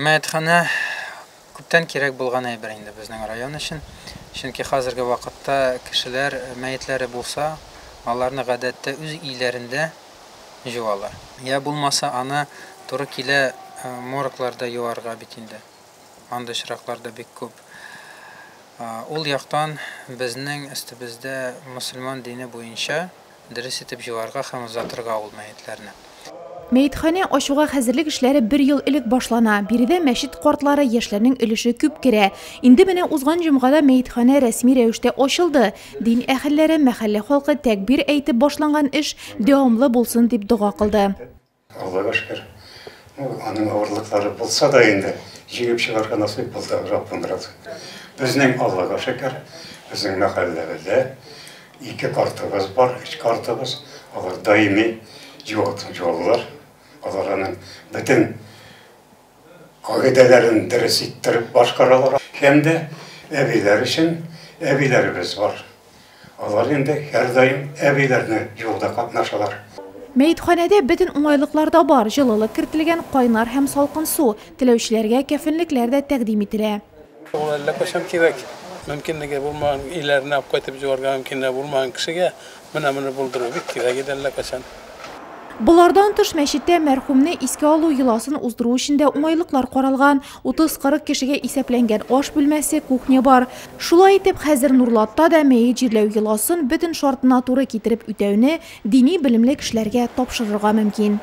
Мәетханә күптән кирәк булган әйбер инде безнең район өчен. Чөнки хәзерге вакытта кешеләр мәетләре булса, аларны гадәттә үз өйләрендә җуалар. Я булмаса аны туры килә моргларда юарга бит инде. Андый очраклар да бик күп. Ул яктан безнең өстебездә мөселман дине буенча дөрес итеп җуарга һәм озатырга ул мәетләрне. Мәетханә ачуга хәзерлек эшләре бер ел элек башлана. Биредә мәчет картлары, яшьләрнең өлеше күп керә. Инде менә узган җомгада мәетханә рәсми рәвештә ачылды. Дин әһелләре, мәхәллә халкы тәкбир әйтеп башланган эш дәвамлы булсын дип дога кылды. Аллага шөкер, аның авырлыклары булса да инде җиңеп чыгарга насыйп булды, Раббым разый. Безнең Аллага шөкер, безнең мәхәлләбездә ике картыбыз бар, өч картыбыз, алар даими юалар. Алар аның бөтен кагыйдәләрен дөрес иттереп башкаралар. Һәм дә әбиләр өчен әбиләребез бар. Алар инде һәрдаим әбиләрне юлда катнашалар. Мәетханәдә бөтен уңайлыклар да бар. Җылылык кертелгән, кайнар һәм салкын су. Теләүчеләргә кәфенлекләр дә тәкъдим ителә. Ул әллә кайчан кирәк. Мөмкинлеге булмаган, өйләренә алып кайтып җуарга мөмкинлеге булмаган кешегә менә моны булдыру бик кирәк иде әллә кайчан. Болардан тыш мәчеттә мәрхүмне искә алу йоласын уздыру өчен дә уңайлыклар каралган. 30-40 кешегә исәпләнгән аш бүлмәсе, кухня бар. Шулай итеп, хәзер Нурлатта да мәет җирләү йоласын бөтен шартына туры китереп үтәүне дини белемле кешеләргә тапшырырга мөмкин.